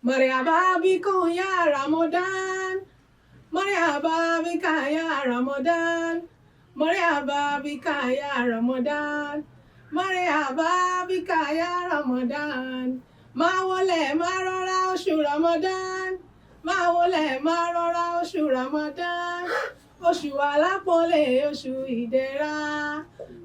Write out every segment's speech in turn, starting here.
Marhaba bikum ya Ramadan. Marhaba bika ya Ramadan. Marhaba bika ya Ramadan. Marhaba bika ya Ramadan. Máa wọlé, máa rọra, oṣù Ramadan. Máa wọlé, máa rọra, oṣù Ramadan. Oṣù alápọ̀nlé, oṣù ìdẹ̀ra.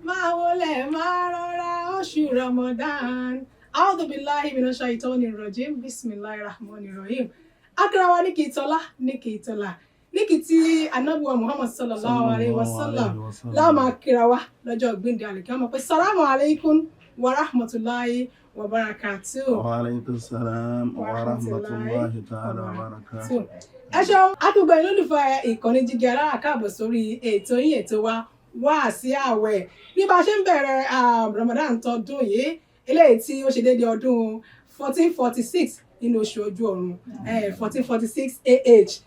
Máa wọlé, máa rọra, oṣù Ramadan. A'udhu billahi minash shaitani rajim. Bismillahir rahmanir rahim. Akarawa ní kì í tọ́lá, ní kì í tọ́lá. Ní kì í tí Anábùwà Muhammad sallallahu alayhi wa sallam láàmà kíra wa lọ́jọ́ gbíndé àlùkí pé salamu alaykum wa rahmatulahi wa barakatuh. Wa alaykum salam wa rahmatulahi ta'ala wa barakatuh. Ẹ ṣeun, àdúgbò yìí lólùfẹ́ ìkànnì Jígí Alára, káàbọ̀ sórí ètò yín, ètò wa, Wáàsí Àwẹ̀. Ní bá a ṣe ń bẹ̀rẹ̀ Ramadan tọdún yìí, eléyìí tí ó ṣe déédéé ọdún 1446 nínú oṣù ojú ọ̀run, 1446 AH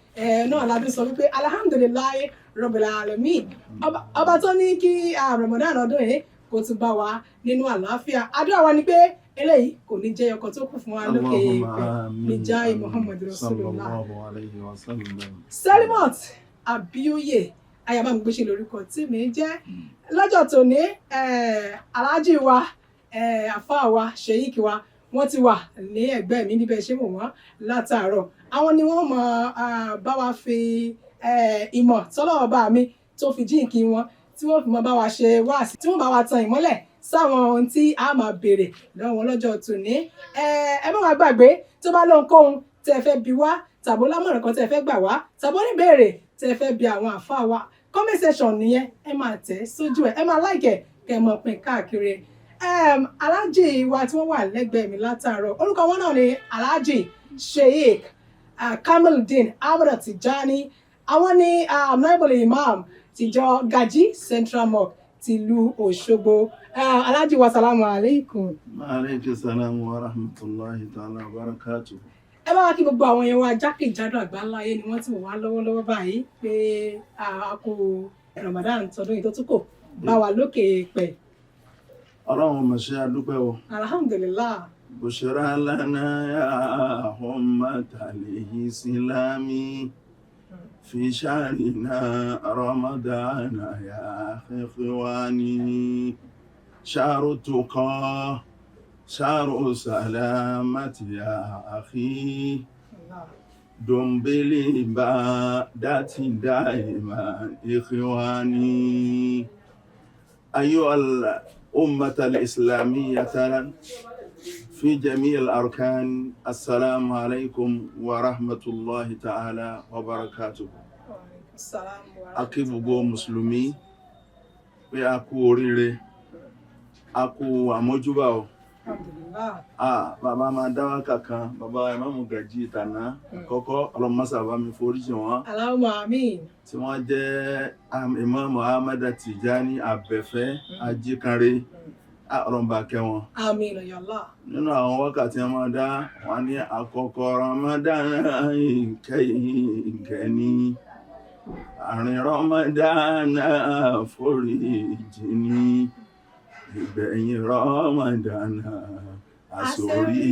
náà la fi sọ wípé alhamdulillahi rabbil alamin, ọba tó ní kí Ramadan ọdún yìí kó tún bá wa nínú àlàáfíà. Àdúrà wa ni pé eléyìí kò ní jẹ́ ọkọ̀ tó kù fún wa lókè èèpẹ̀, níjàì Muhammad Rasulullah. Sallallahu alayhi wa sallam. Selimot Abioye Ayabamgbèsè lórúkọ tí mi jẹ́. Lọ́jọ́ tòní, aláàjì wa, àfáà wa, sheik wa, wọ́n ti wà ní ẹ̀gbẹ́ mi níbẹ̀. Ṣé mò wọ́n látàárọ̀, àwọn ni wọ́n mọ̀ bá wa fi ìmọ̀ tọ́lọ́wọ́ bá mi tó fi jíǹkí wọn, tí wọ́n fi mọ bá wa ṣe wáàsí, tí wọ́n bá wa tan ìmọ́lẹ̀ sáwọn ohun tí a máa béèrè lọ́wọ́ wọn lọ́jọ́ tòní. Ẹ má wá gbàgbé, tó bá lóhunkóhun tẹ́ ẹ fẹ́ bi wá, tàbó lámọ̀ràn kan tẹ́ ẹ fẹ́ gbà wá, tàbó níbèrè tẹ́ ẹ fẹ́ bi àwọn àfáà wa, comment section nìyẹn. Ẹ máa tẹ̀ sójú ẹ, ẹ máa like ẹ, kẹ́ ẹ mọ̀ pín káàkiri. Aláàjì wa tí wọ́n wà lẹ́gbẹ̀ẹ́ mi látàárọ̀, orúkọ wọn náà ni Alhaji Sheikh Kamaldeen Ahmed Tijani. Àwọn ni Naibul Imam tìjọ Gaji Central Mosque tìlú Òṣogbo. Alhaji wa, salamu alaikum. Aleykum salam wa rahmatulahi ta'ala wa barakatuh. Ẹ bá wa kí gbogbo àwọn yẹn wá jákèjádò àgbáńláyé ni wọ́n ti wò wá lọ́wọ́lọ́wọ́ báyìí pé a kú Ramadan tọdún yìí tó tún kò bá wa lókè pẹ̀. Ọlọ́run mọ̀ ṣe, adúpẹ́ o. Alhamdulillah. Bushra lana ya ummatal islami fi shahrina Ramadana ya ikhwani, shahru tuqa, shahru salamati ya akhi, dum bil ibadati daiman ikhwani. أيها الأمة الإسلامية في جميع الأركان، السلام عليكم ورحمة الله تعالى وبركاته. Salam wa A kí gbogbo mùsùlùmí pé a kú oríire, a kú àmójúbà o. Alhamdulillah. Ah, bàbá máa dá wákà kan, bàbá Ìmáàmù Gàjí ìtànà àkọ́kọ́, ọlọ́mọsà bá mi foríjì wọ́n, Allahumma amin. tí wọ́n jẹ́ Ìmáàmù Ahmad Tijani Abẹ́fẹ́ Ajíkanre. Ah, ọlọ́mọba kẹ́ wọn. Amin ya Allah. Nínú àwọn wákàtí wọn máa dá wọn ní àkọ́kọ́ Ramadan, ìkẹyìn ìkẹni, àárín Ramadan, foríjì ní, ìgbẹ̀yìn Ramadan, àsórí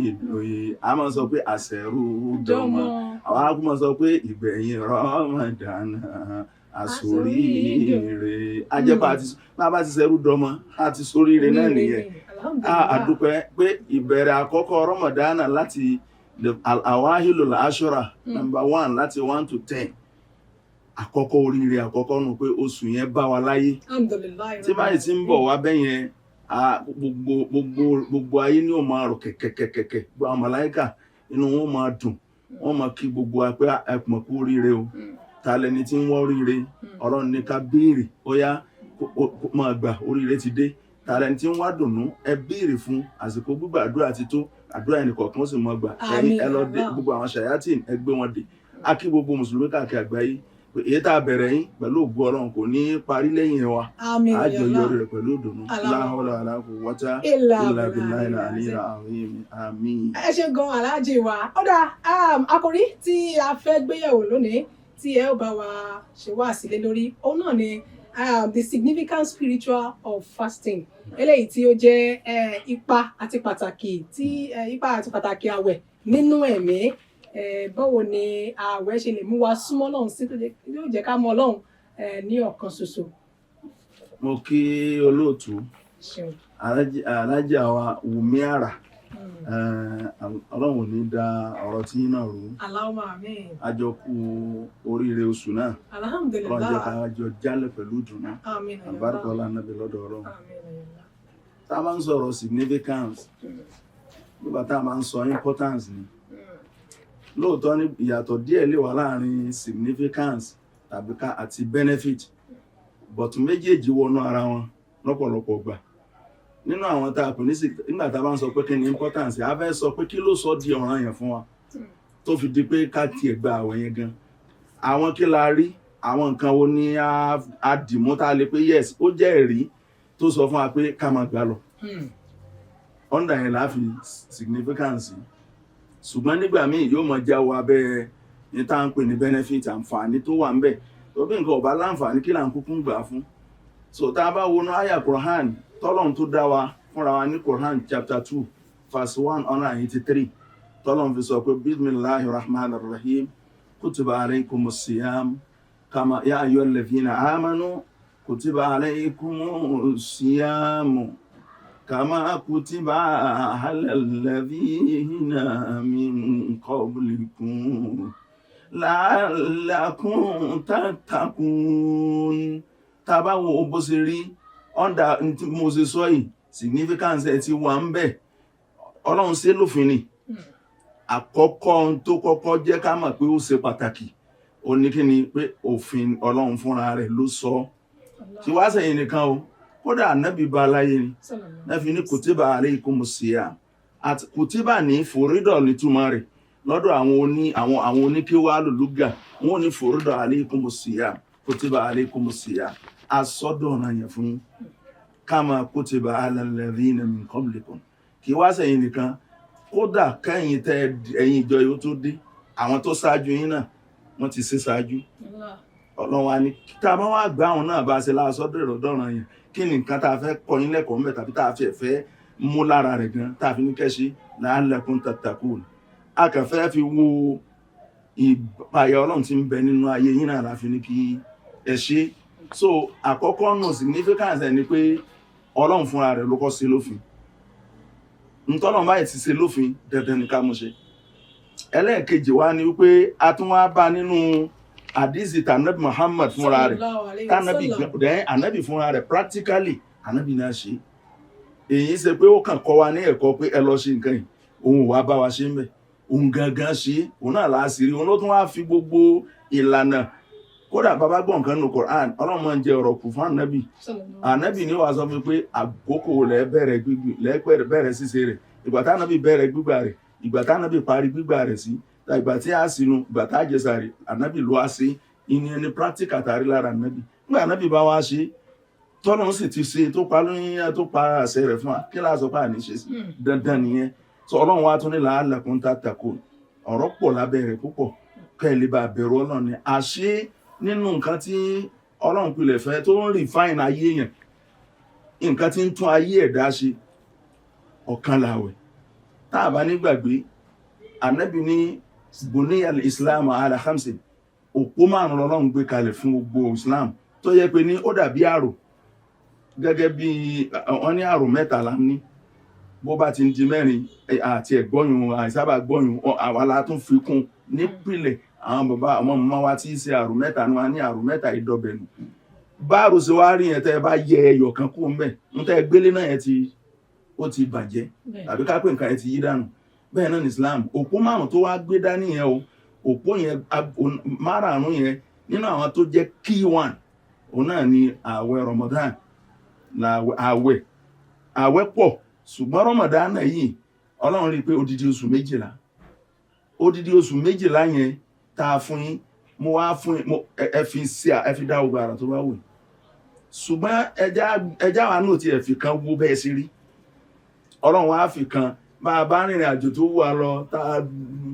ìdòye. A máa sọ pé àṣẹrú dọmọ, àwọn arákùnrin máa sọ pé ìgbẹ̀yìn Ramadan, àsórí ire. Ajẹ́pà àti bá a bá ti ṣẹrú dọmọ, a ti sóríire náà nìyẹn. A dúpẹ́ pé ìbẹ̀rẹ̀ àkọ́kọ́ Ramadan láti the awahilul ashura, number 1, láti 1 to 10, àkọ́kọ́ oríire àkọ́kọ́ nù pé oṣù yẹn bá wa láyé. Alhamdulillahi. Tí báyìí ti ń bọ̀ wá bẹ́yẹn, gbogbo gbogbo gbogbo ayé ni ó máa rọ̀ kẹ̀kẹ̀kẹ̀kẹ̀. Gbogbo àwọn màláíkà, inú wọn máa dùn, wọ́n máa kí gbogbo wa pé ẹ mọ̀ kú oríire o. Ta lẹni tí ń wá oríire? Ọlọ́run ní ká béèrè, ó yá, kó máa gbà, oríire ti dé. Ta lẹni tí ń wá dùnnú? Ẹ béèrè fún. Àsìkò gbígbà àdúrà ti tó, àdúrà ẹnìkọ̀ọ̀kan ó sì máa gbà. Ẹ̀yin ẹ lọ dé gbogbo àwọn ṣàyátìn, ẹ gbé wọn dé. A kí gbogbo mùsùlùmí káàkiri àgbáyé pé èyí tá a bẹ̀rẹ̀ yín, pẹ̀lú ògo Ọlọ́run, kò ní í parí lẹ́yìn wa. Àmín. Àjọ yọrí rẹ̀ pẹ̀lú ìdùnnú. Allah. La hawla wala quwwata illa illa billahi billahi al-aliyyil azim. Àmín. Ẹ ṣe gan, aláàjì wa. Ó dáa, àkòrí tí a fẹ́ gbéyẹ̀wò lónìí tí ẹ ó bá wa ṣe wá sílé lórí, òun náà ni the significant spiritual of fasting, eléyìí tí ó jẹ́ ipa àti pàtàkì tí ipa àti pàtàkì àwẹ̀. nínú ẹ̀mí. Báwo ni ààwẹ̀ ṣe lè mú wa súnmọ́ Ọlọ́run sí tó yóò jẹ́ ká mọ Ọlọ́run ní ọ̀kan ṣoṣo? Mo kí olóòtú, Ṣeun. Alájà wa Wùmí Àrà. Ọlọ́run ò ní da ọ̀rọ̀ tí yín náà rú. Allahumma àmín. A jọ kú oríire oṣù náà. Ọlọ́run jẹ́ Alhamdulillah. ká jọ jálẹ̀ pẹ̀lú ìdùnnú. Àmín. Àbárúkọ ọlá nàbẹ lọ́dọ̀ Ọlọ́run. Àmín. Tá a bá ń sọ̀rọ̀ significance, nígbà tá a máa ń sọ importance ni, lóòótọ́ ní ìyàtọ̀ díẹ̀ lè wà láàrin significance tàbí ká àti benefit, but méjèèjì wọnú ara wọn lọ́pọ̀lọpọ̀ gbà. Nínú àwọn tá a pè ní nígbà tá a bá ń sọ pé kí ni importance, a fẹ́ sọ pé kí ló sọ di ọ̀ràn yẹn fún wa tó fi di pé ká tiẹ̀ gba àwẹ̀ yẹn gan, àwọn kí la rí, àwọn nǹkan wo ni a dìmú tá a lè pé yes, ó jẹ́ ẹ̀rí tó sọ fún wa pé ká máa gbà lọ. Under yẹn la fi significance. Ṣùgbọ́n nígbà míì yóò mọ já wa abẹ́ ní tá à ń pè ní benefit, àǹfààní tó wà ń bẹ̀. Tó bí nǹkan ò bá láǹfààní, kí là ń kúkú ń gbà fún? So tá a bá wọnú àyà Quran tọ́lọ́run tó dá wa fúnra wa ní Quran chapter 2 verse 183, tọ́lọ́run fi sọ pé bismillahi rahman rahim, kutiba alaykumus siyam kama ya ayyuhal ladhina amanu kutiba alaykumus siyam kama kutiba ala alladhina min qablikum la'allakum tattaqun. Tá a bá wo bó ṣe rí under tí mo ṣe sọ yìí, significance ẹ ti wà ń bẹ̀. Ọlọ́run ṣe lófin ni. Àkọ́kọ́ ohun tó kọ́kọ́ jẹ́ ká mọ̀ pé ó ṣe pàtàkì, ó ní kí ni pé òfin Ọlọ́run fúnra rẹ̀ ló sọ. Tí wá sẹ́yìn nìkan o, kódà ànábì bá aláyé ni náà fi ní kutiba alaykumus siyam. Àti kutiba ní fòrídọ̀ nítumọ̀ rẹ̀ lọ́dọ̀ àwọn oní àwọn oníkéwà lùlùgà. Wọn ò ní fòrídọ̀ alaykumus siyam, kutiba alaykumus siyam, asọ́dọ̀ ọ̀ràn yẹn fún yín, kama kutiba ala alladhina min qablikum. Kì í wá sẹ́yìn nìkan, kódà kẹ́yìn tẹ ẹ̀yin ìjọ yìí ó tó dé, àwọn tó ṣáájú yín náà wọ́n ti ṣe ṣáájú. Ọlọ́run wa ní tá a bá wá gbá àwọn náà bá a ṣe láṣọ́dọ̀ ìrọ̀dọ̀ràn yẹn, kí ni nǹkan tá a fẹ́ kọ́ yín lẹ́kọ̀ọ́ ńbẹ̀ tàbí tá a fẹ́ fẹ́ mú lára rẹ̀ gan tá a fi ní kẹ́sí la'allakum tattaqun? A kàn fẹ́ fi wo ìpayà Ọlọ́run tí ń bẹ nínú ayé yín náà la fi ní kí ẹ ṣe. So àkọ́kọ́ nù significance ẹ̀ ni pé Ọlọ́run fúnra rẹ̀ ló kọ́ sí lófin. Ntọ́lọ́run báyìí ti ṣe lófin, dandan ní ká mú ṣe. Ẹlẹ́ẹ̀kejì wa ni wípé a tún wá bá nínú àdìsí tànàbí Muhammad fúnra rẹ̀, tànàbí dẹ́ ànàbì fúnra rẹ̀, practically ànàbì náà ṣe. Èyí ṣe pé ó kàn kọ́ wa ní ẹ̀kọ́ pé ẹ lọ ṣe nǹkan yìí, òun ò wá bá wa ṣe ń bẹ̀, òun gangan ṣe, òun náà láà sí rí, òun ló tún wá fi gbogbo ìlànà. Kódà bàbá gbọ́ nǹkan nínú Quran, Ọlọ́run máa ń jẹ ọ̀rọ̀ kù fún ànábì. Ànábì ni wàá sọ fún mi pé àkókò lẹ́ bẹ̀rẹ̀ gbígbì lẹ́ bẹ̀rẹ̀ ṣíṣe rẹ̀, ìgbà tánábì bẹ̀rẹ̀ gbígbà rẹ̀, ìgbà tánábì parí gbígbà rẹ̀ sí, ìgbà tí a sínú, ìgbà tá a jẹ sàrè, ànábì ló wá sí ìní ẹni practical tàrí lára ànábì. Nígbà ànábì bá wá ṣe, tọ́lọ́run sì ti ṣe tó pa lóyún tó pa àṣẹ rẹ̀ fún wa, kí láà sọ pé àní ṣe sí? Dandan nìyẹn. Sọ Ọlọ́run wa tún ní la'allakum tattaqun. Ọ̀rọ̀ pọ̀ lábẹ́ rẹ̀ púpọ̀, kẹ́ ẹ lè bá bẹ̀rù Ọlọ́run ni. Àṣé nínú nǹkan tí Ọlọ́run pilẹ̀ fẹ́ tó ń refine ayé yẹn, nǹkan tí ń tún ayé ẹ̀dá ṣe, ọ̀kan làwẹ̀. Tá a bá nígbàgbé, ànábì ní buniya al-islam ala khamsin, òpó márùn lọ́lọ́run gbé kalẹ̀ fún gbogbo islam, tó yẹ pé ní ó dàbí àrò, gẹ́gẹ́ bí wọ́n ní àrò mẹ́ta la ní. Bó bá ti ń di mẹ́rin àti ẹ̀gbọ́yùn àìsábà gbọ́yùn, àwa la tún fi kún nípìnlẹ̀. Àwọn bàbá, àwọn màmá wa tí í ṣe àrò mẹ́ta ni wọ́n ní àrò mẹ́ta ìdọ̀bẹ̀nù. Báàrò ṣe wá rí yẹn, tẹ́ ẹ bá yẹ ẹyọ kan kú ńbẹ̀, ń tẹ́ ẹ gbélé náà yẹn ti ó ti bàjẹ́, tàbí ká pé nǹkan yẹn ti yí dànù. Bẹ́ẹ̀ náà ní Islam, òpó márùn tó wá gbé dání yẹn o, òpó yẹn márààrún yẹn, nínú àwọn tó jẹ́ key one, òun náà ni ààwẹ̀ Ramadan. Ààwẹ̀ pọ̀, ṣùgbọ́n Ramadan náà yìí, Ọlọ́run rí i pé odidi oṣù 12, odidi oṣù 12 yẹn tá a fún yín, mo wá fún yín, ẹ fi sí, ẹ fi dá ogun àrà tó bá wù yín. Ṣùgbọ́n ẹja wa náà ti ẹ̀ fi kan wo bẹ́ẹ̀ sí rí. Ọlọ́run wá fi kan bá a bá rìnrìn àjò tó wù wá lọ, tá a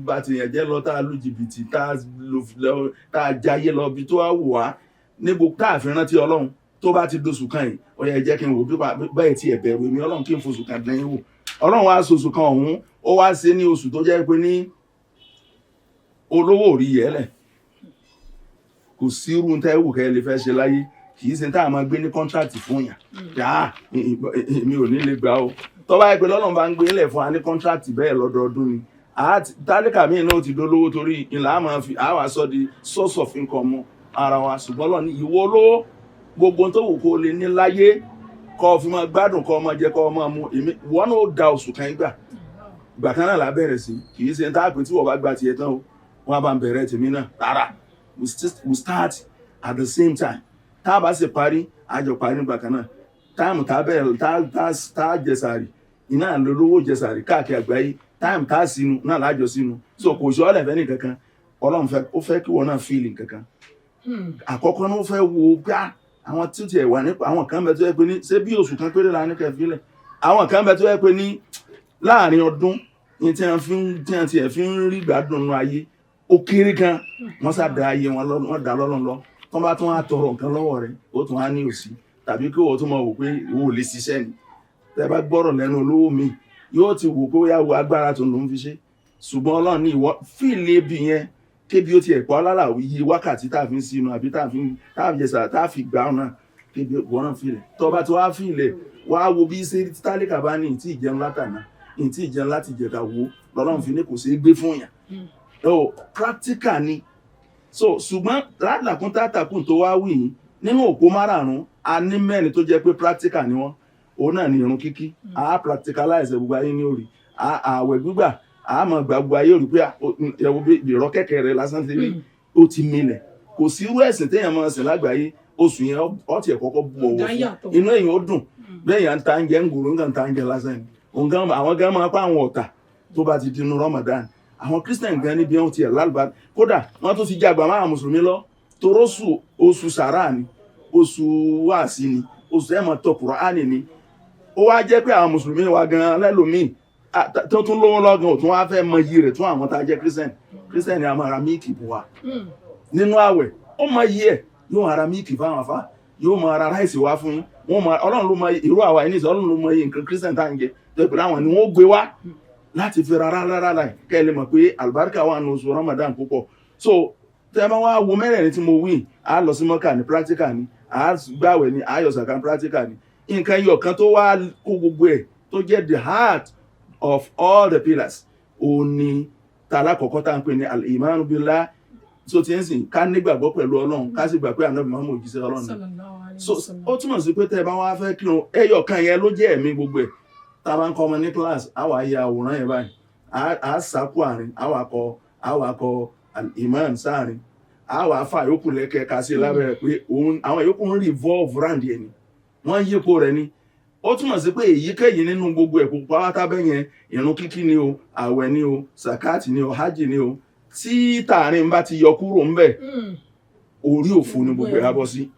bá ti yẹn jẹ́ lọ, tá a lu jìbìtì, tá a lò, tá a jayé lọ bí tó wá wù wá níbo, tá a fi rántí Ọlọ́run, tó bá ti dóṣù kan yìí, ó yẹ jẹ́ kí n wò bí bẹ́ẹ̀ tí ẹ̀ bẹ̀rù èmi Ọlọ́run, kí n fòṣù kan dẹ́yìn wò. Ọlọ́run wá sọ̀ṣù kan ọ̀hún. Ó wá ṣe ní oṣù tó jẹ́ pé ní olówó ò rí yẹlẹ̀, kò sí irú tẹ́ wù kẹ́ ẹ lè fẹ́ ṣe láyé. Kì í ṣe tá a máa gbé ní contract fún yàn yá, èmi ò ní lè gbà ó. Tó bá yẹ pé lọ́nà bá ń gbé lẹ̀ fún wa ní contract bẹ́ẹ̀ lọ́dọọdún ni, tálíkà míì náà ti dolówó, torí ìlà àmọ́ fi àwa sọ di source of income mọ́ ara wa. Ṣùgbọ́n lọ ní ìwọ olówó, gbogbo tó wù kó lè ní láyé, kó o fi máa gbádùn, kó o máa jẹ, kó o máa mu, èmi wọ́n náà ó da oṣù kan gbà ìgbà kan náà là bẹ̀rẹ̀ sí. Kì í ṣe tá a pè tí wọ́n bá gba tiẹ̀ tán o, wọ́n á bá ń bẹ̀rẹ̀ tèmi náà rárá. We start at the same time. Tá a bá sì parí, a jọ parí nígbà kan náà. Time tá a bẹ̀rẹ̀, tá a jẹ sààrì, iná lolówó jẹ sààrì káàkiri àgbáyé. Time tá a sínú náà lájọ sínú. So kò sí ọ̀lẹ̀ fẹ́ ní kankan. Ọlọ́run fẹ́, ó fẹ́ kí wọ́n náà feel kankan. Àkọ́kọ́ náà, ó fẹ́ wo gbá àwọn tí ó tiẹ̀ wà nípa àwọn kan bẹ tó yẹ pé ní ṣé bí oṣù kan péré la ní kẹ́ fílẹ̀. Àwọn kan bẹ tó yẹ pé ní láàrin ọdún ní tí wọ́n fi ń tí wọ́n tiẹ̀ fi ń rí gbádùn nínú ayé, ó kéré gan. Wọ́n sá da ayé wọn lọ, wọ́n dá lọ́lọ́run lọ. Tó bá tún wá tọrọ nǹkan lọ́wọ́ rẹ̀, ó tún wá ní òsì, tàbí kí wọ́n tún máa wò pé ìwọ ò lè ṣiṣẹ́ ni. Tẹ́ bá gbọ́rọ̀ lẹ́nu olówó mi, yóò ti wò pé ó yà wo agbára tó ló ń fi ṣe. Ṣùgbọ́n Ọlọ́run ní ìwọ fíìlì ebi yẹn, kébi ó tiẹ̀ pa ọ́ lálà iye wákàtí tá a fi ń sínú àbí tá a fi jẹsà, tá a fi gbà ọ́ náà, kébi wọ́n náà fíìlẹ̀. Tó bá ti wá fíìlẹ̀, wá wo bí ṣe tálíkà bá ní ìtí ìjẹun látàná, ìtí ìjẹun láti jẹta, wo lọ́lọ́run fi ní kò ṣeé gbé fún yàn. Oh, practical ni. So ṣùgbọ́n látàkùn tátàkùn tó wá wì yín nínú òpó márààrún, a ní mẹ́rin tó jẹ́ pé practical ni wọ́n. Òun náà ni irun kíkí, a practicalize, gbogbo ayé ní orí. Ààwẹ̀ gbígbà, a máa gba, gbogbo ayé rí pé ẹ̀wọ̀ bí ìrọ́ kẹ̀kẹ́ rẹ̀ lásán ti rí, ó ti milẹ̀. Kò sí irú ẹ̀sìn téèyàn máa sìn lágbàáyé, oṣù yẹn ó tiẹ̀ kọ́kọ́ bu ọ̀wọ̀ fún, inú èèyàn ó dùn. Bẹ́ẹ̀ yẹn ń ta oúnjẹ ń gbòòrò, nǹkan ta oúnjẹ lásán ni. Àwọn gan máa pa àwọn ọ̀tà tó bá ti dinú Ramadan. Àwọn Christian gan níbi wọn tiẹ̀ lálùbá, kódà wọ́n tún ti jàgbá máa mùsùlùmí lọ, torósù oṣù sàrà ni, oṣù wáàsí ni, oṣù ẹ̀ máa tọ Kùránì ni. Ó wá jẹ́ pé àwọn mùsùlùmí wa gan lẹ́lòmíì tó tún lówó lọ́gàn, ò tún wá fẹ́ mọ iyì rẹ̀ tún. Àwọn tá a jẹ́ Christian, Christian ni a máa ra milk bù wá nínú àwẹ̀. Ó mọ iyì ẹ̀, yóò ra milk fáwọn afá, yóò máa ra rice wá fún yín. Wọ́n máa, Ọlọ́run ló mọ irú àwa yìí nìsín, Ọlọ́run ló mọ iye nǹkan Christian tá à ń jẹ tó pé láwọn ni wọ́n gbé wá láti fi rárá rárá láì kẹ́ ẹ lè mọ̀ pé àlùbáríkà wà nínú oṣù Ramadan púpọ̀. So tẹ́ ẹ bá wá wo mẹ́rẹ̀ẹ̀rin tí mo wí, á lọ sí Mọ́kà ní practical ni, á gbàwẹ̀ ni, á yọ sàkà ní practical ni. Nǹkan ẹyọ kan tó wá kó gbogbo ẹ̀, tó jẹ́ the heart of all the pillars, òun ni tàlákọ̀ọ́kọ́ tá à ń pè ní al-imanu billah. Tó ti ń sìn ká nígbàgbọ́ pẹ̀lú Ọlọ́run, ká sì gbà pé Ànábì Muhammad òjíṣẹ́ Ọlọ́run ni. So ó túmọ̀ sí pé tẹ́ ẹ bá wá fẹ́ kírun, ẹyọ kan yẹn ló jẹ́ ẹ̀mí gbogbo ẹ̀. Tá a bá ń kọ́ ọmọ ní class, á wà ya àwòrán yẹn báyìí, á sákú àárín, á wà kọ al-iman sáàrin, á wà fà yòókù lẹ́kẹ̀ẹ́ ká sí lábẹ́ rẹ̀ pé òun àwọn yòókù ń revolve round yẹn ni, wọ́n ń yípo rẹ̀ ni. Ó túmọ̀ sí pé èyíkéyìí nínú gbogbo ẹ̀ kó pátá bẹ́ẹ̀ yẹn, ìrun kíkí ni o, àwẹ̀ ni o, sàkáàtì ni o, hajj ni o, tí tààrin bá ti yọ kúrò ńbẹ̀, orí òfo ni gbogbo ẹ̀ á bọ́ sí.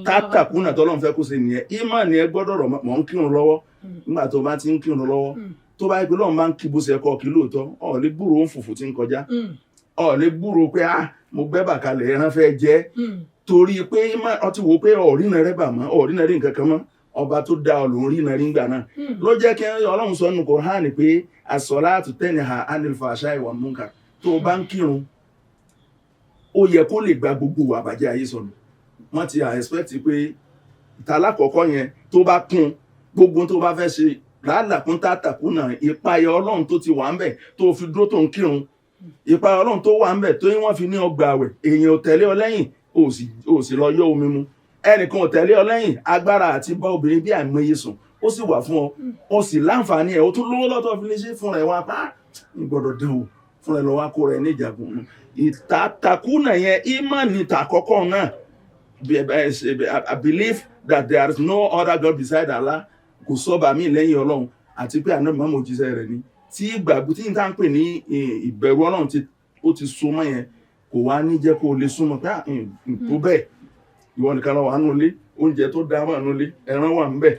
Tátàkùnà tọ́lọ́run fẹ́ kó ṣe nìyẹn. Ìmọ̀ ni ẹ gbọ́dọ̀ rọ̀ mọ́ ń kírun lọ́wọ́. Nígbà tó bá ti ń kírun lọ́wọ́, tó bá yẹ pé lọ́run bá ń kí bó ṣe kọ́ kí lóòótọ́, ọ̀ lè gbúròó ń fùfù tí ń kọjá, ọ̀ lè gbúròó pé ah, mo gbẹ́ bàkalẹ̀, ẹran fẹ́ jẹ́, torí pé ọ ti wò pé ọ̀rìnà rẹ̀ bà mọ́, ọ̀rìnà rí nǹkan kan mọ́. Ọba tó dá ọ lòún rìnà rí ngbà náà. Ló jẹ́ kí Ọlọ́run sọ nínú Kùránì pé as-salatu tanha anil fahsha'i wal munkar. Tó o bá ń kírun, ó yẹ kó lè gba gbogbo àbàjẹ́ ayé sọnù. Wọ́n ti expect pé ìtàlákọ̀ọ́kọ́ yẹn tó bá kún gbogbo tó bá fẹ́ ṣe làálàkún tàtàkùnà, ìpayà Ọlọ́run tó ti wà ń bẹ̀ tó fi dúró tó ń kírun, ìpayà Ọlọ́run tó wà ń bẹ̀ tó yín wọ́n fi ní ọgbà àwẹ̀, èèyàn ò tẹ̀lé ọ lẹ́yìn, ò sì lọ yọ omi mu, ẹnìkan ò tẹ̀lé ọ lẹ́yìn, agbára àti bá obìnrin bí àìmọye sùn ó sì wà fún ọ, ó sì láǹfààní ẹ̀, ó tún lówó lọ́tọ̀ fi lè ṣe fúnra ẹ̀ wá pa ń gbọ́dọ̀ dán o, fúnra ẹ̀ lọ wá kó rẹ̀ ní ìjàgùn. Ìtàkùnà yẹn, ìmánì tàkọ́kọ́ náà, I believe that there is no other God beside Allah, kò sọ́ba mi lẹ́yìn Ọlọ́run, àti pé àná mọ́mọ́ òjíṣẹ́ rẹ̀ ni. Tí ìgbàgbọ́ tí n tá ń pè ní ìbẹ̀rù Ọlọ́run tí ó ti so mọ́ yẹn, kò wá ní jẹ́ kó o lè súnmọ́ pé tó bẹ́ẹ̀. Ìwọ nìkan lọ wà nínú ilé, oúnjẹ tó dáa wà nínú ilé, ẹran wà ńbẹ̀,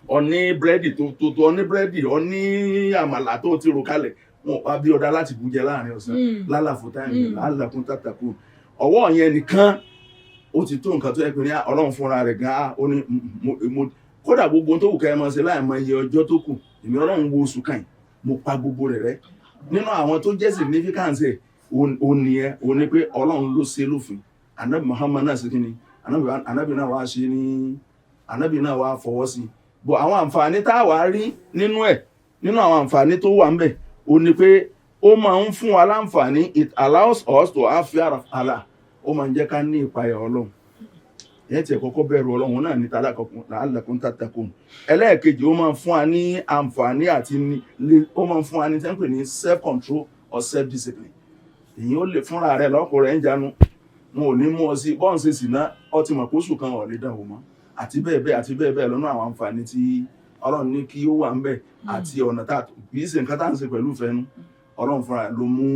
ọní búrẹ́dì tó ọní búrẹ́dì, ọní àmàlà tó ti rò kalẹ̀, wọn wá bí ọ̀dà láti bù jẹ láàrin ọ̀sán lálàfo time lálàkún tàtàkùn. Ọwọ́ yẹn nìkan ó ti tó nǹkan tó yẹ pé ní Ọlọ́run fúnra rẹ̀ gan-an ó ní mo kódà gbogbo tó wù ká ẹ máa ṣe láì mọ iye ọjọ́ tó kù, èmi Ọlọ́run wo oṣù kan yìí Mo pa gbogbo rẹ̀ rẹ́. Nínú àwọn tó jẹ́ significance ẹ̀, òun nìyẹn. Òun ni pé Ọlọ́run ló ṣe lófin. Anabi Muhammad náà ṣe kí ni? Anabi náà wá ṣe ní, anabi náà wá fọwọ́ sí i. Bọ̀ àwọn àǹfààní tá a wá rí nínú ẹ̀, nínú àwọn àǹfààní tó wà ń bẹ̀, òun ni pé ó máa ń fún wa láǹfààní. It allows us to have fear of Allah. Ó máa ń jẹ́ ká ní ìpayà Ọlọ́run. Ìyẹn tiẹ̀ kọ́kọ́ bẹ̀rù Ọlọ́run náà ní tàlákọ̀kùn la'allakum tattaqun. Ẹlẹ́ẹ̀kejì, ó máa ń fún wa ní àǹfààní àti ní ó máa ń fún wa ní tẹ́ńpẹ̀ ní self control or self discipline. Èyí ó lè fúnra rẹ̀ lọ́kùnrin ń jánu, wọn ò ní mú ọ sí bọ́ọ̀n ṣe sì ná ọtí mọ̀ kóṣù kan ọ̀ lè dàn wò mọ́, àti bẹ́ẹ̀ bẹ́ẹ̀, àti bẹ́ẹ̀ bẹ́ẹ̀ lọ́nà. Àwọn àǹfààní tí Ọlọ́run ní kí ó wà ń bẹ̀ àti ọ̀nà tá kì í ṣe nǹkan tá à ń ṣe pẹ̀lú ìfẹ́nu, Ọlọ́run fúnra rẹ̀ ló mú,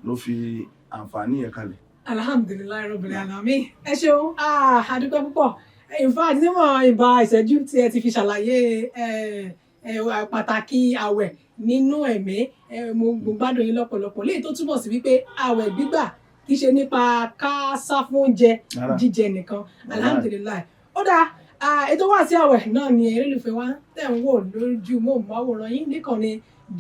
ló fi àǹfààní yẹn kalẹ̀. Alhamdulillahi rabbil alamin. Ẹ ṣeun, a dúpẹ́ púpọ̀. In fact, níwọ̀n ìbá ìṣẹ́jú tí ẹ ti fi ṣàlàyé pàtàkì àwẹ̀ nínú ẹ̀mí, mo gbádùn yín lọ́pọ̀lọpọ̀. Léyìí tó túmọ̀ sí wípé àwẹ̀ gbígbà kì í ṣe nípa ká sá fún oúnjẹ Rárá. jíjẹ nìkan. Alhamdulillahi. Ó dáa, ètò wá sí àwẹ̀ náà ni olólùfẹ́ wa tẹ̀ ń wò lójú móhùnmáwòrán yín níkànnì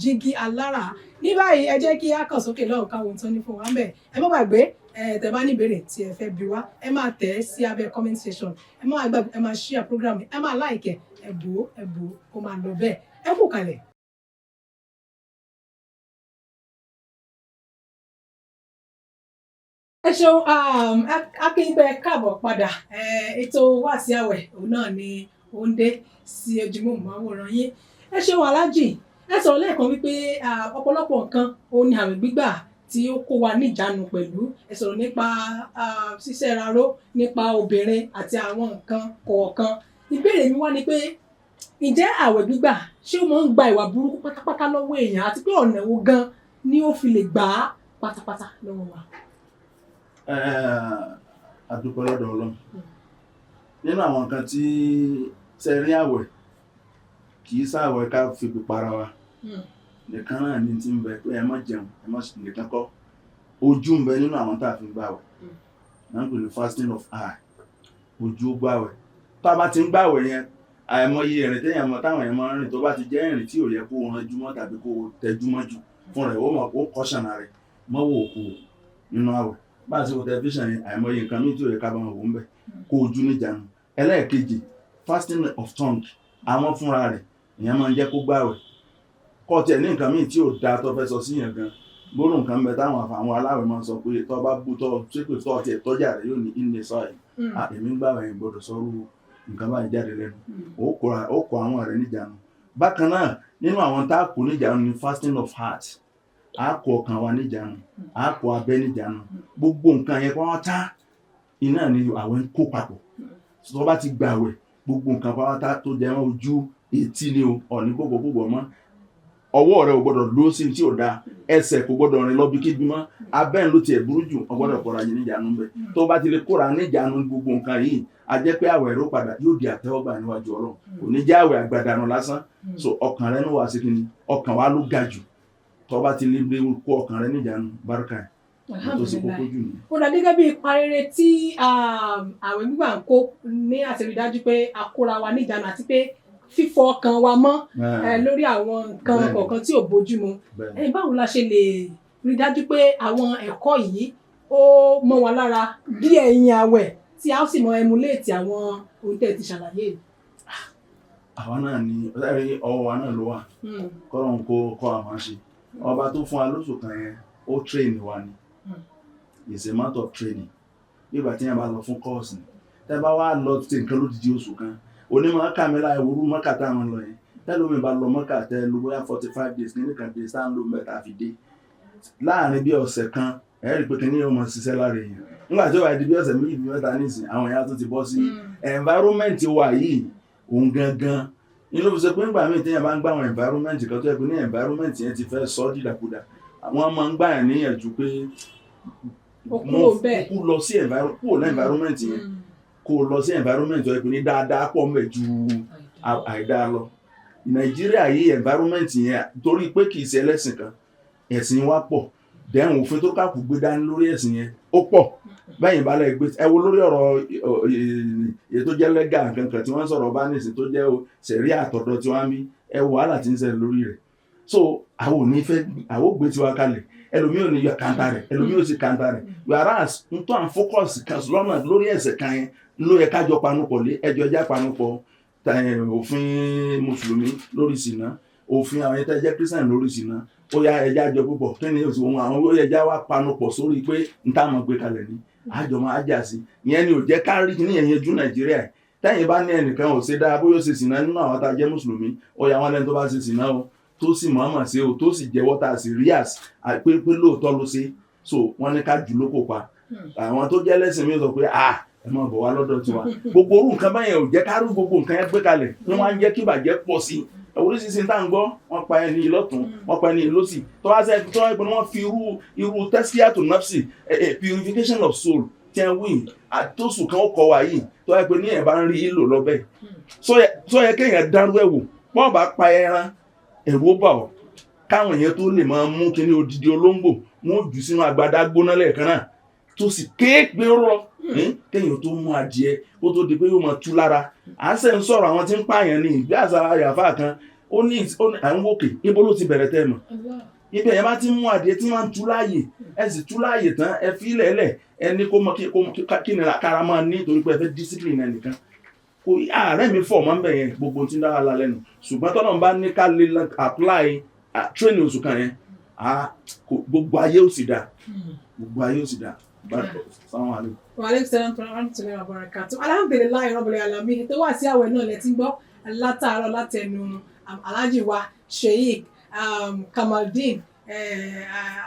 Jígí Alára. Ní báyìí, ẹ jẹ́ kí á kàn sókè lọ́hùn káwọn ohun tó ní fún wa ń bẹ̀. Ẹ má gbàgbé, ẹ tẹ́ bá ní ìbéèrè tí ẹ fẹ́ bi wá, ẹ máa tẹ̀ ẹ́ sí abẹ́ comment section. Ẹ má gbàgbé, ẹ máa share program, ẹ máa like ẹ, ẹ bò ó, ẹ bò ó, kó máa lọ bẹ́ẹ̀. Ẹ kú kalẹ̀. Ẹ ṣeun, akíngbẹ, káàbọ̀ padà. Ètò Wáàsí Àwẹ̀ òun náà ni ó ń dé sí ojúmọ́ máwòrán yín. Ẹ ṣeun, alájì. Ẹ sọ̀rọ̀ lẹ́ẹ̀kan wípé ọ̀pọ̀lọpọ̀ nǹkan òun ni àwẹ̀ gbígbà tí ó kó wa níjàánu pẹ̀lú. Ẹ sọ̀rọ̀ nípa ṣíṣẹ́raró, nípa obìnrin àti àwọn nǹkan kọ̀ọ̀kan. Ìbéèrè mi wá ni pé, ǹjẹ́ àwẹ̀ gbígbà, ṣé ó máa ń gba ìwà burúkú pátápátá lọ́wọ́ èèyàn, àti pé ọ̀nà wo gan ni ó fi lè gbà á pátápátá lọ́wọ́ wa? A dúpẹ́ lọ́dọ̀ Ọlọ́run. Nínú àwọn nǹkan tí sẹ́rí, àwẹ̀ kì í sáwẹ̀ ká fi para wa nìkan náà ní ti ń bẹ pé ẹ má jẹun, ẹ má nìkan kọ́. Ojú ń bẹ nínú àwọn tá a fi ń gbàwẹ̀ náà, ń pè ní fasting of eye. Ojú ó gbàwẹ̀. Tá a bá ti ń gbàwẹ̀ yẹn, àìmọye ìrìn téèyàn mọ táwọn èèyàn máa ń rìn, tó bá ti jẹ́ ìrìn tí ò yẹ kó o ranjú mọ́ tàbí kó o tẹjú mọ́ jù fún rẹ̀, ó mọ̀, ó kọ́ṣànà rẹ̀ mọ́ wò kú nínú àwẹ̀. Bá a ti wo tẹlifíṣàn yẹn, àìmọye nǹkan míì tí ò yẹ ká bá wọn wò ń bẹ̀, kó ojú níjànú. Ẹlẹ́ẹ̀kejì, fasting of tongue. Àwọn fúnra rẹ̀, ìyẹn máa ń jẹ́ kó gbàwẹ̀. Kọ́ tiẹ̀ ní nǹkan míì tí ò dáa tó fẹ́ sọ sí yẹn gan, gbólóhùn kan bẹ táwọn àwọn aláwẹ̀ máa ń sọ pé tó bá bú, tó ṣépè, tó tiẹ̀ tọ́jà rẹ̀, yóò ní ilé sọ ẹ̀, èmi ń gbàwẹ̀ yẹn, gbọ́dọ̀ sọ́rú nǹkan báyìí jáde lẹ́nu. Ó kó àwọn rẹ̀ níjànú. Bákan náà, nínú àwọn tá a kó níjànú ni fasting of heart. A kó ọkàn wa níjànú, a kó abẹ́ níjànú. Gbogbo nǹkan yẹn pátá iná ni àwẹ̀ ń kó papọ̀. Tó bá ti gbàwẹ̀, gbogbo nǹkan pátá tó jẹ mọ́ ojú, etí ni o, ọ̀ní gbogbo gbogbo mọ́. Ọwọ́ rẹ ò gbọ́dọ̀ lọ sí tí ò dáa, ẹsẹ̀ kò gbọ́dọ̀ rìn lọ bí kíbi mọ́, abẹ́ ń ló tiẹ̀ burú jù, ọ gbọ́dọ̀ kóra yín níjànú bẹ́ẹ̀. Tó bá ti lè kóra níjànú gbogbo nǹkan yìí, a jẹ́ pé àwẹ̀ rẹ ó padà yóò di àtẹ́wọ́gbà níwájú Ọlọ́run. Kò ní jẹ́ àwẹ̀ àgbàdànù lásán. So ọkàn rẹ ní wàá sí kíni, ọkàn wa ló ga jù. Tó bá ti lè kó ọkàn rẹ níjànú, bárúkà ẹ̀ tó ṣe kókó jù nìyẹn. Ó dà, gẹ́gẹ́ bí ipa rere tí àwẹ̀ gbígbà ń kó ní àti rí dájú pé a kóra wa níjànú àti pé fífọ ọkàn wa mọ́ lórí àwọn nǹkan kọ̀ọ̀kan tí ò bójú mu, báwo la ṣe lè rí dájú pé àwọn ẹ̀kọ́ yìí ó mọ́ wa lára bí ẹ̀yìn àwẹ̀, tí a ó sì mọ emulate àwọn ohun tẹ́ ẹ ti ṣàlàyé yìí? Àwa náà ni ọwọ́ wa náà ló wà. Kọ́lọ́n kó kọ́ àwọn ṣe. Ọba tó fún wa lóṣù kan yẹn, ó train wa ni. It's a matter of training. Bí ìgbà tí yẹn bá lọ fún course ni, tẹ́ bá wá lọ ṣe nǹkan lódidi oṣù kan, onímọ̀ kàmílà ìwúrú mọ́kà táwọn lọ yẹn, tẹ́lómi bá lọ mọ́kà, tẹ́ ló bóyá 45 days nínú kan days tá à ń lò mẹ́ta fi dé, láàrin bí ọ̀sẹ̀ kan, ẹ̀ rí i pé kíní yóò mọ̀ ṣiṣẹ́ lára èèyàn. Nígbà tí ó bá di bí ọ̀sẹ̀ 2 bí 3 nísìn, àwọn èèyàn tún ti bọ́ sí environment wa yìí. Òun gangan ní ló fi ṣe pé nígbà míì téèyàn bá ń gbà àwọn environment kan tó yẹ pé ní environment yẹn ti fẹ́ sọ ọ́ dìdàkudà, àwọn máa ń gbà yàn níyànjú pé Ó kúrò bẹ́ẹ̀. Kú lọ sí kúrò ní environment yẹn, kó o lọ sí environment tó yẹ pé ní dáadáa pọ̀ mẹ́ ju àìdáa lọ. Nàìjíríà yìí, environment yẹn, torí pé kì í ṣe ẹlẹ́sìn kan, ẹ̀sìn wa pọ̀, dẹ́hùn òfin tó kàkú gbé dání lórí ẹ̀sìn yẹn ó pọ̀ bẹ́yìn balẹ̀ gbé. Ẹ wo lórí ọ̀rọ̀ èyí tó jẹ́ lẹ́gà nǹkan kan tí wọ́n ń sọ̀rọ̀ bá nìsín, tó jẹ́ sẹ̀rí àtọ̀dọ̀ tí wọ́n ń bí, ẹ wo wàhálà tí ń ṣẹlẹ̀ lórí rẹ̀. So àwọn ò ní fẹ́, àwọn ò gbé tiwa kalẹ̀, ẹlòmíì ò ní yọ counter rẹ̀, ẹlòmíì ò sì counter rẹ̀, whereas n tó à ń focus kan lọ́nà lórí ẹ̀ṣẹ̀ kan yẹn ló yẹ kájọ panupọ̀ lé ẹjọ́ ẹjá panupọ̀ òfin mùsùlùmí lórí ìsìná, òfin àwọn ẹ̀tẹ́ jẹ́ Christian lórí ìsìná, ó yá, ẹjá jọ púpọ̀. Kí ni oṣù ohun àwọn ó yẹ ẹjá wá panupọ̀ sórí pé n tá mọ̀ gbé kalẹ̀ ni àjọ máa jà sí. Ìyẹn ni ò jẹ́ ká rí kí níyẹn yanjú Nàìjíríà. Tẹ́yìn bá ní ẹnìkan ò ṣe dáa, bóyá ó ṣe sìná nínú àwọn tá a jẹ́ mùsùlùmí, ó yà wọ́n lẹ́nu tó bá ṣe sìná o, tó sì mọ̀ọ́mọ̀ ṣe o, tó sì jẹ́wọ́, tá a sì rí às pé lóòótọ́ ló ṣe, so wọ́n ní ká jù lóko pa. Àwọn tó jẹ́ lẹ́sìn mi sọ pé, ah, ẹ máa bọ̀ wá lọ́dọ̀ tiwa. Gbogbo orú nǹkan báyẹn ò jẹ́ ká rí gbogbo nǹkan yẹn gbé kalẹ̀ ní wọ́n á ń jẹ́ kí ìbàjẹ́ pọ̀ sí i. Oríṣiríṣi tá à ń gbọ́, wọ́n pa ẹni lọ́tún, wọ́n pa ẹni lọ́sì. Tó bá sẹ́ tó wáyé pé wọ́n fi irú tazkiyatu nafsi, purification of soul tí wọ́n wí àtòsù kan ó kọ wa yìí, tó wáyé pé ní ẹ̀ bá ń rí ìlò lọ́bẹ̀, sọ yẹ kéèyàn dárú ẹ̀ wò. Wọ́n bá pa ẹran, ẹ̀rù ó bà ọ́ káwọn èèyàn tó lè máa mú kíní odidi olóńgbò, wọn ó jù sínú agbádá gbóná lẹ́ẹ̀kan náà tó sì kéèpé rọ, kéèyàn tó mú adìẹ kó tó di pé yóò máa tú lára. À ń sẹ́ ń sọ̀rọ̀ àwọn tí ń pààyàn ní ìgbé àṣà àyàfà kan, ó ní à ń wòkè ibo ló ti bẹ̀rẹ̀ tẹ́ mọ̀. Ibẹ̀ yẹn bá ti mú adìẹ tí wọ́n ń tú láàyè, ẹ sì tú láàyè tán, ẹ fi lẹ̀lẹ̀, ẹ ní kó mọ kí ni kára máa ní, torí pé ẹ fẹ́ discipline ẹnìkan. Kò ààrẹ mi fọ̀ mọ́ ń bẹ̀ yẹn, gbogbo tí ń dára la lẹ́nu. Ṣùgbọ́n tọ́lọ́run bá ní ká lè apply training oṣù kan yẹn, gbogbo ayé ò sì dáa, gbogbo ayé ò sì dáa. Assalamu alaikum. Wa alaikum salam wa rahmatullahi wa barakatuh. Alhamdulillahi rabbil alamin. Tó wà sí àwẹ̀ náà lẹ ti ń gbọ́ látàárọ̀ látẹnu Alhaji wa Sheikh Kamaldeen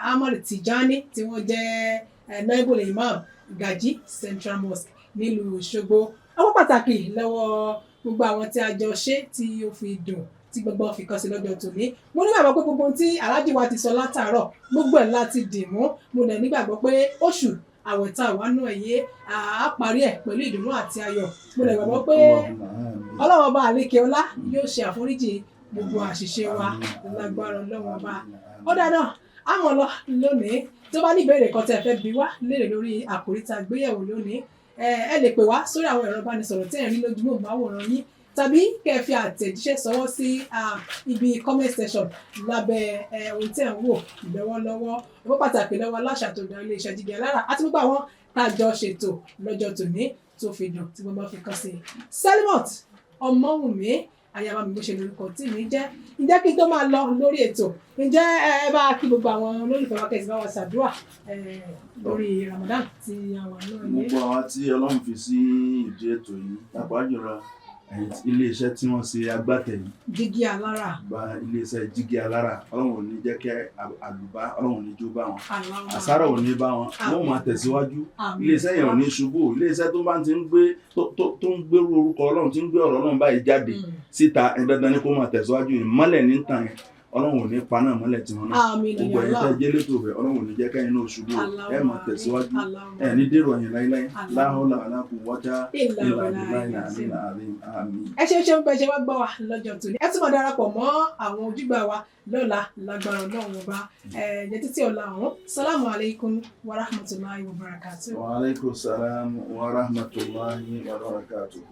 Ahmad Tijani, tí wọ́n jẹ́ Naibul Imam Gaji Central Mosque nílùú Òṣogbo. Ọpẹ́ pàtàkì lọ́wọ́ gbogbo àwọn tí a jọ ṣe tí ó fi dùn, tí gbogbo fi kàn sí lọ́jọ́ tòní. Mo nígbàgbọ́ pé gbogbo ohun tí Alhaji wa ti sọ látàárọ̀, gbogbo ẹ̀ láti dì mú. Mo dẹ̀ nígbàgbọ́ pé oṣù àwẹ̀ tá a wà nù ẹ̀yẹ á parí ẹ̀ pẹ̀lú ìdùnnú àti ayọ̀. Mo dẹ̀ gbàgbọ́ pé Ọlọ́run Ọba àlékè ọlá yóò ṣe àforíjì gbogbo àṣìṣe wa lágbára Ọlọ́run Ọba. Ó dáná, àmọ́ lọ lónìí. Tó bá ní ìbéèrè kan tẹ́ ẹ fẹ́ bi wá léèrè lórí àkòrí tá a gbéyẹ̀wò lónìí, ẹ lè pè wá sórí àwọn ẹ̀rọ ìbánisọ̀rọ̀ tí ẹ̀ ń rí lójúmọ́ máwòrán yín, tàbí kẹ́ ẹ fi àtẹ̀jíṣẹ́ sọwọ́ sí ibi comment section lábẹ́ ohun tí ẹ̀ ń wò lọ́wọ́lọ́wọ́. Ọpẹ́ pàtàkì lọ́wọ́ aláṣà tó darí iléeṣẹ́ Jígí Alára àti gbogbo àwọn tá a jọ ṣètò lọ́jọ́ tòní tó fi dùn, tí gbogbo fi kàn sí i. Selimot Ọmọwùnmí ayaba mi bó ṣe lórúkọ tí mi jẹ́. Ǹjẹ́ kí n tó máa lọ lórí ètò, ǹjẹ́ ẹ bá kí gbogbo àwọn olólùfẹ́ wa, kẹ́sì bá wa ṣàdúrà lórí Ramadan tí a wà náà ní. Gbogbo àwọn tí Ọlọ́run fi sí ìdí ètò yìí, pàápàá jùlọ iléeṣẹ́ tí wọ́n ṣe agbátẹ̀yìn Jígí Alára. Gba iléeṣẹ́ Jígí Alára, Ọlọ́run ò ní jẹ́ kí àlùbá, Ọlọ́run ò ní jó bá wọn, àsáró ò ní bá wọn, wọ́n máa tẹ̀síwájú. Iléeṣẹ́ yẹn ò ní ṣubú. Iléeṣẹ́ tó bá ti ń gbé tó ń gbérú orúkọ Ọlọ́run, tí ń gbé ọ̀rọ̀ Ọlọ́run báyìí jáde síta, dandan ni kó máa tẹ̀síwájú. Ìmọ́lẹ̀ ní tàn yẹn, Ọlọ́run ò ní paná ìmọ́lẹ̀ tiwọn náà. Gbogbo ẹ̀yin tẹ́ jẹ́ létò rẹ̀, Ọlọ́run ò ní jẹ́ kẹ́yìn náà ṣubú. Ẹ máa tẹ̀síwájú, ẹ ní dèrò ẹ̀yìn láíláí. La hawla wala quwwata illa billahi al-aliyyil azim. Àmín. Ẹ ṣe ṣe ń bẹ ṣe wá gbọ́ wa lọ́jọ́ tòní. Ẹ tún máa darapọ̀ mọ́ àwọn ojúgbà wa lọ́la lágbára Ọlọ́run Ọba. Ẹ jẹ́ títí ọ̀la ọ̀hún. Salamu alaykum wa rahmatulahi wa barakatuh. Wa alaikum salam wa rahmatulahi wa barakatuh.